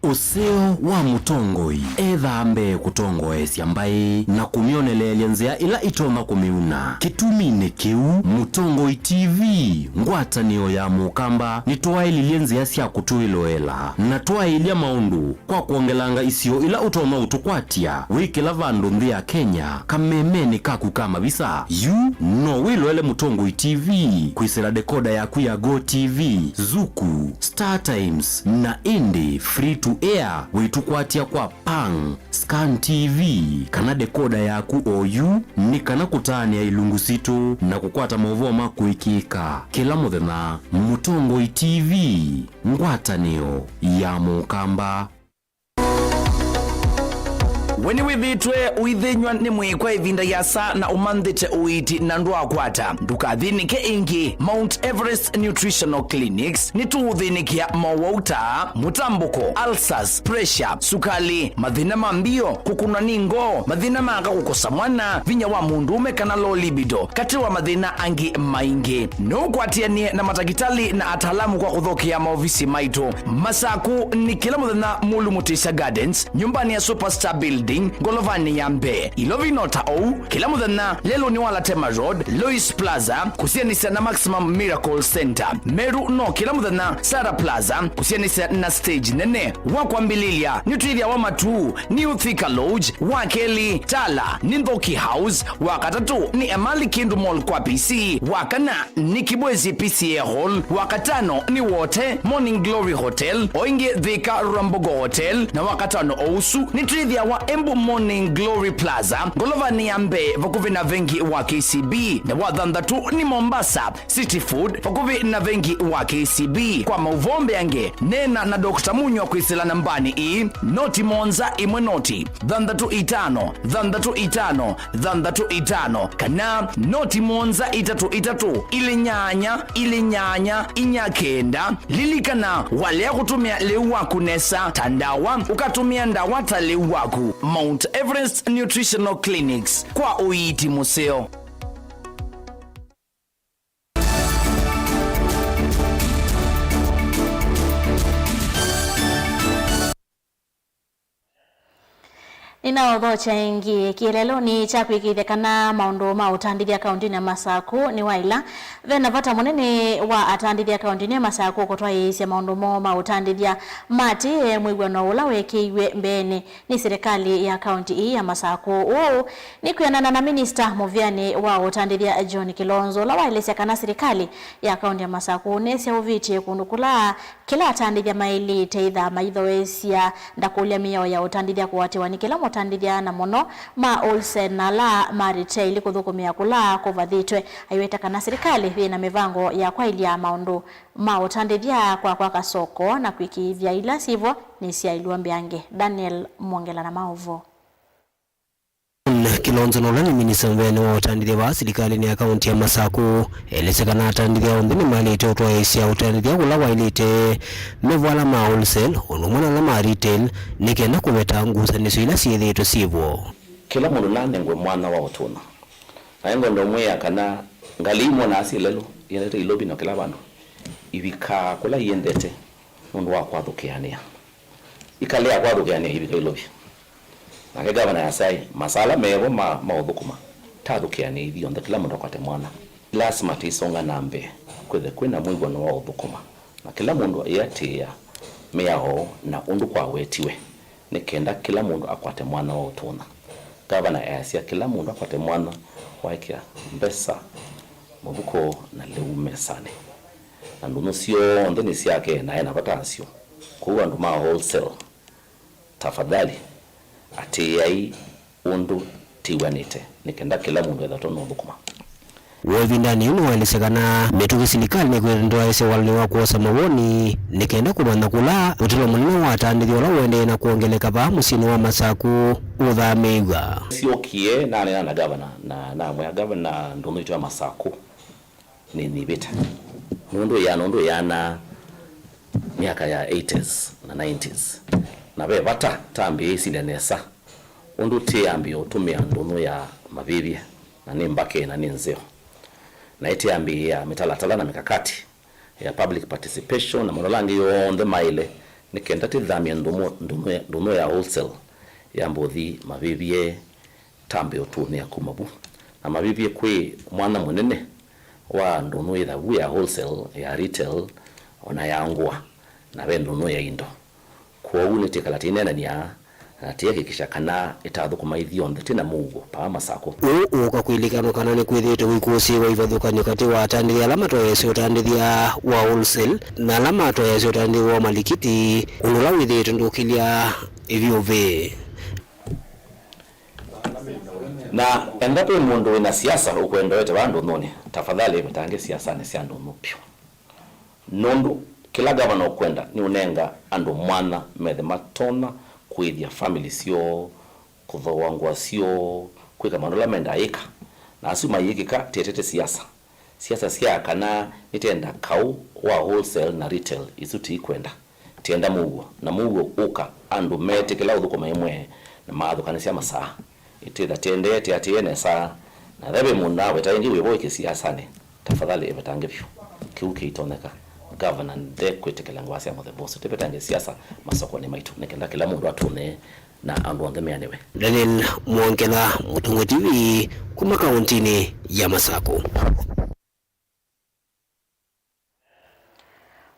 Ũseo wa mũtongoi ethaa mbee kũtongoesya mbaĩ na kũmyoneleelya nzĩa ĩla ĩtonya kũmĩuna. Kĩtuminĩ kĩu, Mũtongoi T V, ngwatanĩo ya Mũkamba, nĩtwaĩlilye nzĩa sya kũtwĩloela na twaĩlya maũndũ kwa kwongelanga isio ila ũtonya ũtũkwatya wĩ kĩla vandũ nthĩ ya Kenya kamemenĩ kaku ka mavisa. Yu no wĩloele Mũtongoi T V kwĩsĩla dekoda yaku ya Go T V, Zuku, Star Times, na ĩndĩ free to air wĩtũkwatya kwa Pang, Scan T V, kana dekoda yaku o yu, nĩ kana kũtaanĩa ilungu sitũ na kũkwata maũvoo ma kũĩkĩĩka kĩla mũthenya. Mũtongoi T V, ngwatanĩo ya Mũkamba. We nĩwĩthĩĩtwe ũithĩnyw'a nĩ mwĩĩ kwa ĩvinda yĩasa na ũmanthĩte ũiiti na ndwaakwata? Ndũkathĩnĩke ĩngĩ. Mount Everest Nutritional Clinics nĩtũũthĩnĩkĩa mowau ta mũtambũko, ulcers, pressure, sukali, mathĩna ma mbio, kũkũnwa nĩ ngoo, mathĩna ma aka kũkosa mwana, vinya wa mũndũũme kana low libido, katĩ wa mathĩna angĩ maingĩ. No ũkwatĩanĩe na matakĩtalĩ na ataalamu kwa kũthokea maovisi maitũ. Masaku nĩ kĩla mũthenya Mulu Mutisya Gardens, nyũmbanĩ ya Superstar Building. Building, ngolovanĩ ya mbee. Ilovi no ta ũu, kĩla mũthenya lelũnĩ wa Latema Road, Lois Plaza, kũsianĩsya na Maximum Miracle Center. Meru no kĩla mũthenya Sarah Plaza, kũsianĩsya na stage nene. Wa kwambĩlĩlya nĩ twĩthĩawa Matuu, New Thika Lodge, wa kelĩ Tala nĩ Nthoki House, wa katatũ nĩ Emali Kindu Mall kwa P C, wa kana nĩ Kibwezi P C A Hall, wa katano nĩ Wote Morning Glory Hotel, o ĩngĩ Thika Rwambogo Hotel, na wa katano o ũsu nĩ twĩthĩawa Embu Morning Glory Plaza, ngolovanĩ ya mbee vakuvĩ na vengi wa K C B, na wa thanthatũ nĩ Mombasa City Food, vakuvĩ na vengi wa K C B. Kwa maũvoo mbeange, neena na Doctor Munywa kwĩsĩla nambanĩ ĩĩ, noti mũonza ĩmwe noti, thanthatũ itano, thanthatũ itano, thanthatũ itano, kana noti mũonza itatũ itatũ, ilĩ nyanya, ilĩ nyanya, inya kenda. Lilikana, walea kũtũmĩa lĩu waku nesa ta ndawa, ũkatũmĩa ndawa ta lĩu waku. Mount Everest Nutritional Clinics, kwa ũiiti mũseo. Nĩnaũthokya ĩngĩ kĩeleelonĩ kya kwĩkĩĩthya kana maũndũ ma ũtandĩthya kaũntĩnĩ ya Masakũ nĩ wa ĩla ve na vata mũnene wa atandĩthya kaũntĩnĩ ya Masakũ kũtwaĩĩsya maũndũ moo ma ũtandĩthya matĩĩe mwĩw'ano ũla weekĩiw'e mbeenĩ nĩ silikalĩ ya kaũntĩ ĩĩ ya Masakũ. Ũũ nĩ kwĩanana na minista mũvĩanĩ wa ũtandĩthya John Kilonzo, ũla waelesya kana silikalĩ ya kaũntĩ ya Masakũ nĩsyaũvĩtye kũndũ kũla kĩla atandĩthya maĩlĩte ĩthaa maithoesya ndakũlya mĩao ya ũtandĩthya kũatĩwa nĩ kĩla mũtandĩthya, na mũno ma wholesale na ala ma retail kũthũkũmĩa kũla kũvathĩtwe. Aiweta kana silikalĩ yĩ na mĩvango ya kwaĩlya maũndũ ma ũtandĩthya kwa kwaka soko na kwĩkĩĩthya ila syĩvo nĩsyaĩlw'a mbeange. Daniel Mwongela na maũvoo. Kilonzo na ũla nĩ minista mũvĩanĩ wa ũtandĩthya vaa silikalĩnĩ ya kaũntĩ ya Masakũ, elesya kana atandĩthya onthe nĩmaĩlĩte ũtwaĩĩsya ũtandĩthya ũla waĩlĩte me vo ala ma wholesale ũndũ ũmwe na ala ma retail, nĩ kenda kũveta ngusanĩsyo ila syĩthĩĩtwe syĩvo. Kĩla mũndũ nanengwe mwanya wa ũtũna, na nĩngwenda ũmwĩa kana ngalĩ imwonaa syĩ lelũ iendete Ilovi na kĩla vandũ, ivikaa kũla iendete nũndũ wa kwathũkĩanĩa. Ikalea kwathũkĩanĩa ivika Ilovi. Nake ngavana asya, masala mevo ma, ma ũthũkũma, tathũkĩanĩe ithyonthe, kĩla mũndũ akwate mwana. Lasima tĩsonga na mbee, kwĩthe kwĩna mwĩw'ano wa ũthũkũma, na kĩla mũndũ ĩatĩĩa mĩao na ũndũ kwawetiwe, nĩ kenda kĩla mũndũ akwate mwana wa ũtũna. Ngavana easya kĩla mũndũ akwate mwana, waĩkĩa mbesa mũvuko na lĩu mesanĩ. Na ndũnyũ syonthe nĩ syake na ena vata asyo. Kwoou andũ ma wholesale, tafadhali, atĩĩai ũndũ tĩw'anĩte, nĩ kenda kĩla mũndũ ethĩwa tũnũthũkũma. Woo ĩvindanĩ yĩu nĩwaelesya kana mĩtũkĩ silikalĩ nĩkwĩtha ndwaĩsya walũnĩ wa kwosa mawoni nĩ kenda kũmanya kũla ũtalo mũnene wa atandĩthya ũla ũendee na kwongeleka vaa mũsyĩnĩ wa Masakũ ũthamĩĩw'a. Syokie naneena na gavana na namwĩa, "Gavana, ndũnyũ itũ ya Masakũ nĩnyivĩte nũndũ ĩana, nũndũ ĩana myaka ya eighties na nineties, na ve vata tambĩĩe ĩsilya nesa ũndũ tĩambĩĩa ũtũmĩa ndũnyũ ya mavĩvye, na nĩ mbake na nĩ nzeo, na ĩtĩambĩĩa mĩtalatala na mikakati ya public participation na maũndũ ala angĩ onthe maĩle, nĩ kenda tĩthamye ndũmũ-, ndũnyũ ya, ndũnyũ ya wholesale yambe ũthi mavĩvye, tambĩĩa ũtũnĩa kuma vu na mavĩvye kwĩ mwanya mũnene wa ndũnyũ yĩtha vu ya wholesale, ya retail, ona ya ngũa, na ve ndũnyũ ya indo." Kwoou nĩtĩkala tĩineenany'a na tĩihakikisha kana ĩtathũkũma ithyonthe twĩ na mũuo paa Masakũ. Ũũ ũũka kwĩlĩkanwa kana nĩkwĩthĩĩtwe ũikũsĩĩwa ivathũkany'o katĩ wa atandĩthya ala matwaĩĩsya ũtandĩthya wa wholesale na ala matwaĩĩsya ũtandĩthya wa malikiti, ũndũ ũla wĩthĩĩtwe ndũkĩlya ĩvyũvĩ. Na enda kwĩ mũndũ wĩ na siasa ũkwenda ũete vaa ndũnyũnĩ, tafadhali ĩvetange siasanĩ sya ndũnyũ vyũ. Nũndũ kĩla gavana ũkwenda nĩ ũnenga andũ mwanya methe matonya kũĩthya family syoo, kũthooa ngũa syoo, kwĩka maũndũ ala mendaa ĩka. Na asu mayĩkĩka, tĩetete siasa. Siasa sya kana nĩtenda kaũ wa wholesale na retail, isu tiikwenda. Tienda mũuo, na mũuo ũka andũ metĩkĩla ũthũkũma ĩmwe na maathũkanĩsya masaa. Ĩtĩtha tĩendee tĩatĩĩe nesa, na ethĩwa ve mũndũ naweta ĩngĩ wĩvo wĩ kĩsiasanĩ, tafadhali ĩvetange vyũ. Kĩu kĩitonyeka. Gavana ndekwĩtĩkĩla ngũa sya mũthemba ũsu. Tĩvetange siasa masokonĩ maitũ, nĩ kenda kĩla mũndũ atũne na andũ onthe meanĩwe. Daniel Mwongela, Mũtongoi T V, kuma kaũntĩnĩ ya Masakũ.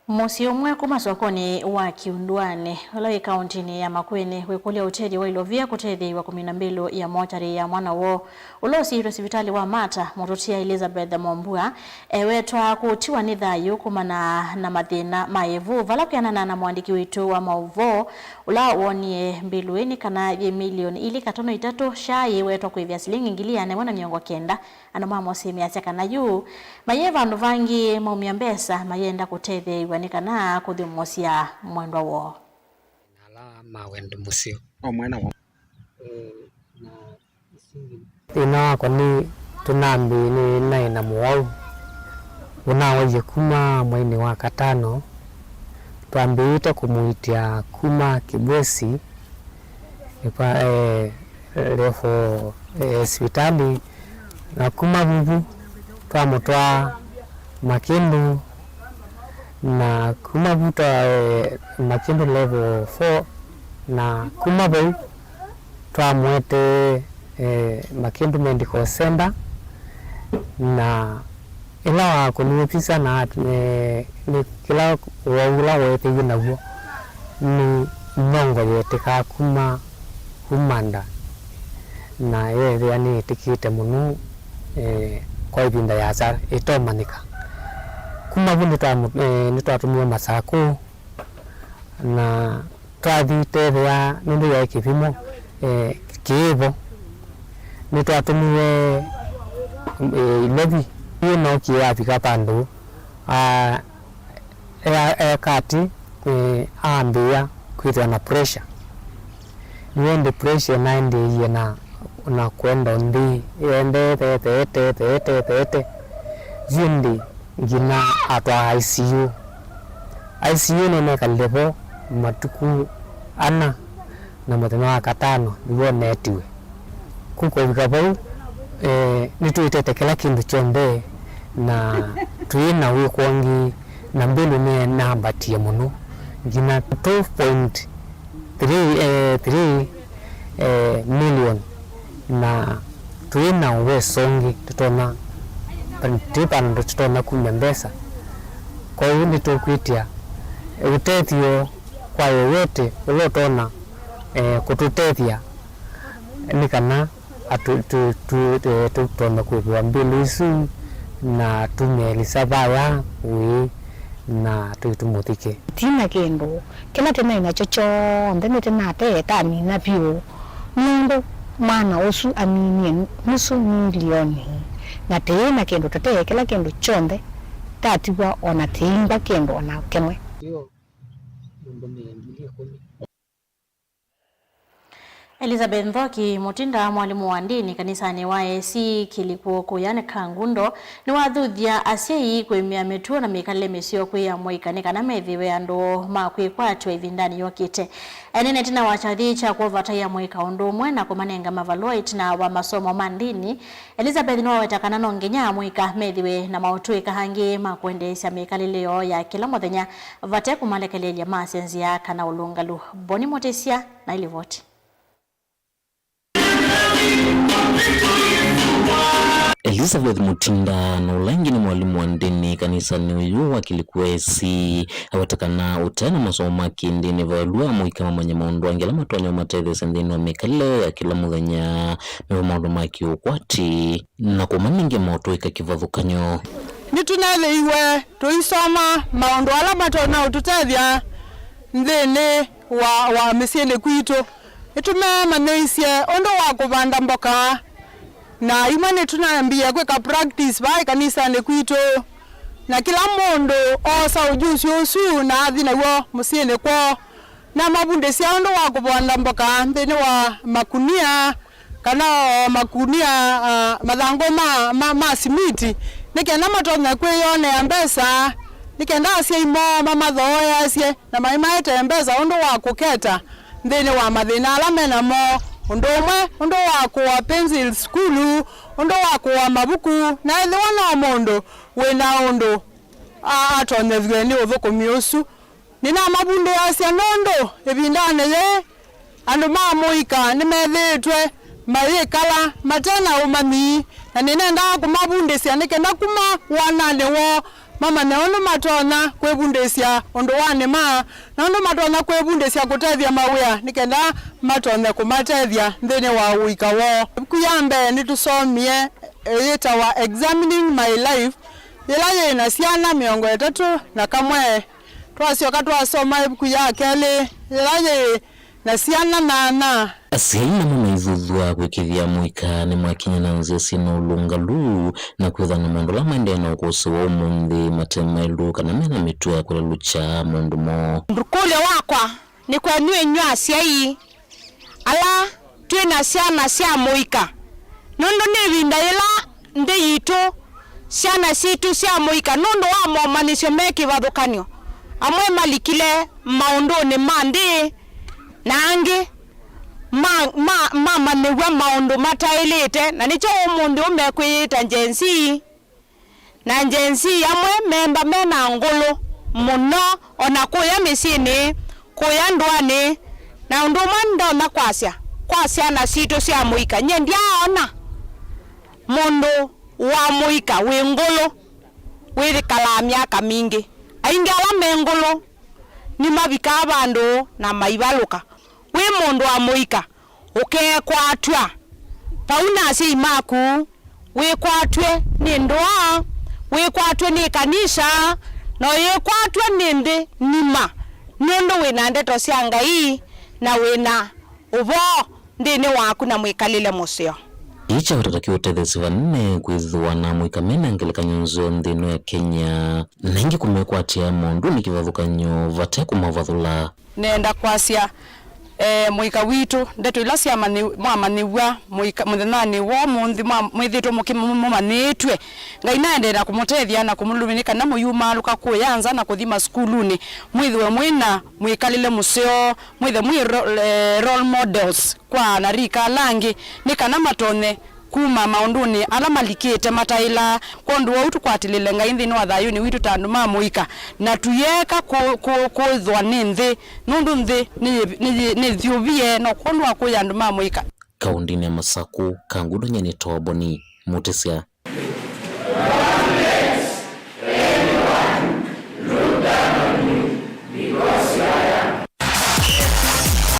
Mũsyĩ ũmwe kuma sokonĩ wa Kiunduani, ũla wĩ kaũntĩnĩ ya Makueni, wĩkũlya ũtethyo wa ilovia kũtetheew'a kũmina mbĩlũ ya mochari ya mwana woo, ũla ũsiĩtwe sivitalĩ wa Mata, mũtũtia Elizabeth Mombua, ewetwa kũtiwa nĩ thayũ kumana na mathĩna ma ĩvu, vala kwĩanana na mũandĩki witũ wa maũvoo, ũla wonie mbĩlũ ĩĩ nĩ kana yĩ milioni ilĩ katono itatũ sha yĩwetwa kwĩvĩa silingi ngili ĩana ĩmwe na mĩongo kenda. Andũ ma mũsyĩ measya kana yu mayĩ vandũ vangĩ maumya mbesa mayenda kũtetheew'a nĩ kana kũthũmũsya mwendwa woo. Na ala ma wendi mũseo. O mwena wa. Thĩna wakwa nĩ tũnambĩĩe nĩ naĩ na mũwau ũnawaie kuma mweinĩ wa katano. Twambĩĩte kũmũitia kuma Kibwesi, eh, level, eh, sivitalĩ, na kuma vuvu twamũtwaa Makĩndũ, na kuma vu twa, eh, Makĩndũ level four, na kuma vau twamũetee, eh, Makĩndũ Medical Center, na ĩla wakũniwe visa na, eh, nĩ kĩla ũwau ũla weethĩiwe naw'o nĩ nyongo yetĩkaa kuma, kuma nda, na yeethĩa nĩĩtĩkĩte mũno, eh, kwa ĩvinda yasa ĩtomanyĩka. Kuma vu nĩtwamũ-, eh, nĩtwatũmiwe Masakũ, na twathi tethĩa nũndũ yaĩ kĩvimo, eh, kĩĩ vo. Nĩtwatũmiwe, eh, Ilovi. Yu nookie avika vandũ, ah, ea-, eka atĩ, eh, ambĩĩa kwĩthĩwa na pressure. Nĩw'o ĩndĩ pressure naendeeie na, na kwenda nthĩ, ĩendee theetheete, theetetheete. Yu ĩndĩ nginya atwaa I C U. I C U nĩnekalile vo matukũ ana, na mũthenya wa katano nĩw'o neetiwe. Ku kũvika vau, eh, nĩtwĩtete kĩla kĩndũ kyonthe, na twĩ na wĩkwongi, na mbĩlũ nĩnambatie mũno, nginya two point three, eh, three, eh, million, na twĩ na ũweso ũngĩ tũtonya, twĩ vandũ tũtonya kumya mbesa. Kwoou nĩtũkwĩtya ũtethyo kwa yeyote ũla ũtonya, eh, kũtũtethya nĩ kana atũ-, tũ-, tũ-, eh, tũtonya kũĩvĩwa mbĩlũ isu na tumye Elisa vaya ũĩ na tũitũmũthike. Ti na kĩndũ. Kĩla tĩnaĩ nakyo kyonthe nĩtĩnatee tamina vyũ, nũndũ mwana ũsu aminie nusu milioni, na tĩĩ na kĩndũ tũtee kĩla kĩndũ kyonthe tatiwa o na tĩimba kĩndũ o na kĩmwe. Elizabeth Nthoki Mutinda, mwalimũ wa ndini kanisanĩ wa A C Kilikũ kũya nĩ Kangundo, nĩwathuthya asyai kwĩmĩa mĩtuo na mĩkalĩle mĩseo kwĩ amũika nĩ kana methĩwe andũ ma kwĩkwatw'a ĩvindanĩ yũkĩte. Enene ĩtina wa kyathi kya kũvataĩa amũika ũndũ ũmwe na kũmanenga mavalũa ĩtina wa masomo ma ndini, Elizabeth nĩwaweta kana no nginya amũika methĩwe na maũtũĩka angĩ ma kũendeesya mĩkalĩle yoo ya kĩla mũthenya vate kũmalekeleelya masye nzĩa kana ũlũngalu. Boni Mũtĩsya na ĩlivoti. Elizabeth Mutinda, na ũla ĩngĩ nĩ mwalimũ wa ndĩni kanisanĩ ũyũ wa Kiliku A C, aweta kana ũtee na masomo ma kĩndĩni, valũa amũika mamanye maũndũ angĩ ala matonya ũmatetheesya nthĩnĩ wa mĩkalĩle ya kĩla mũthenya, nĩvo maũndũ ma kĩũkwati na kũmanenga maũtũĩka kĩvathũkany'o. Nĩtũneethĩiwe tũisoma maũndũ ala matonya ũtũtethya nthĩnĩ wa, wa mĩsyĩnĩ kwitũ. Nĩtũmemanyĩisye ũndũ wa kũvanda mboka, na imwe nĩtũnambĩĩe kwĩka practice vaa ĩkanisanĩ kwitũ, na kĩla mũndũ oosa ũjusi ũsu na athi naw'o mũsyĩnĩ kwoo. Namavundĩsya ũndũ wa kũvanda mboka nthĩnĩ wa makunia, kana o makunia, ah, mathangũ ma, ma, ma simiti, nĩ kenda matonye kwĩyonea mbesa, nĩ kenda asyai moo mamathooeasye na maimaetee mbesa ũndũ wa kũketa nthĩnĩ wa mathĩna ala me namo, ũndũ ũmwe ũndũ wa kũa pencil sukulu, ũndũ wa kũa mavuku, na ethĩwa no mũndũ wĩ na ũndũ a-, atonyethw'e nĩ ũthũkũmi ũsu. Nĩnamavundĩasya nũndũ ĩvindanĩ yĩĩ Andũ ma mũika nĩmethĩĩtwe mayĩkala mate na ũmanyi, na nĩnendaa kũmavundĩsya nĩ kenda kuma wananĩ woo mamanye ũndũ matonya kwĩvundĩsya ũndũanĩ ma, na ũndũ matonya kwĩvundĩsya kũtethya mawĩa nĩ kenda matonye kũmatethya nthĩnĩ wa ũika woo. Ĩvuku ya mbee nĩtũsomie yĩtawa Examining My Life, yĩla yĩ na syana mĩongo ĩtatũ na kamwe. Twasyoka twasoma ĩvuku ya kelĩ, yĩla yĩ na syana nyanya. Asyai namo maithuthw'a kwĩkĩĩthya mũika nĩmakinya na nzĩa syĩ na ũlũngalu na kwĩthwa na maũndũ ala maendee na ũkũsĩ wa ũmũnthĩ mate maĩlu kana mena mĩtwe ya kũlelũkya maũndũ moo. Kũlyo wakwa nĩ kwenyu inyw'ĩ asyai ala twĩ na syana sya mũika, nũndũ nĩ ĩvinda yĩla nthĩ yitũ, syana sitũ sya mũika, nũndũ wa momanyĩsyo me kĩvathũkany'o, amwe malikile maũndũnĩ ma nthĩ, na angĩ ma, ma, mamanyĩw'a maũndũ mataĩlĩte, na nĩkyo ũmũnthĩ ũmekwĩyĩta Gen Z. Na Gen Z amwe meemba me na ngũlũ mũno, o na kũya mĩsyĩnĩ, kũya ndũanĩ. Na ũndũ ũmwe ndonya kwasya kwa syana sitũ sya mũika, nyie ndyaaona mũndũ wa mũika wĩ ngũlũ wĩkalaa myaka mingĩ. Aingĩ ala me ngũlũ nĩmavikaa vandũ na maivalũka. Wĩ mũndũ wa mũika, ũkekwatw'a vau na asyai maku, wĩkwatw'e nĩ ndũa, wĩkwatw'e nĩ kanisa, na ũyĩkwatw'a nĩ nthĩ ng'ima, nũndũ wĩ na ndeto sya Ngai na wĩ na ũvoo nthĩnĩ waku na mwĩkalĩle mũseo. Ĩĩ kyaũtata kĩũtetheesye vanene kwĩthĩwa na amũika me na ngelekany'o nzeo nthĩ ĩno ya Kenya, na ĩngĩ kũmekwatĩa maũndũnĩ kĩvathũkany'o vate kũmavathũla. Nĩenda kwasya, eh, mũika witũ, ndeto ila syamanyĩ-, mwamanyĩw'a mũika, mũthenyanĩ wa ũmũnthĩ, mwa-, mwĩthĩtwe mũkĩ-, mũ-, mũmanyĩĩtw'e. Ngai naendeea na kũmũtethya na kũmũlũmya nĩ kana mũyumaalũka kũya nza na kũthi masukulunĩ, mwĩthĩwe mwĩ na mwĩkalĩle mũseo, mwĩthĩwe mwĩ ro-, eh, role models kwa anarika ala angĩ, nĩ kana matonye kuma maũndũnĩ ala malikĩte mataĩlaa. Kwondũ wa ũu, tũkwatĩlĩle Ngai nthĩnĩ wa thayũnĩ witũ ta andũ ma mũika, na tũyĩeka kũ-, kũ-, kũĩthwa nĩ nthĩ, nũndũ nthĩ nĩyĩ-, nĩyĩ-, nĩthyũvie, no kwondũ wa kũya andũ ma mũika. Kaũndĩnĩ ya Masakũ, Kangundo, nyie nĩtawa Boni Mũtĩsya.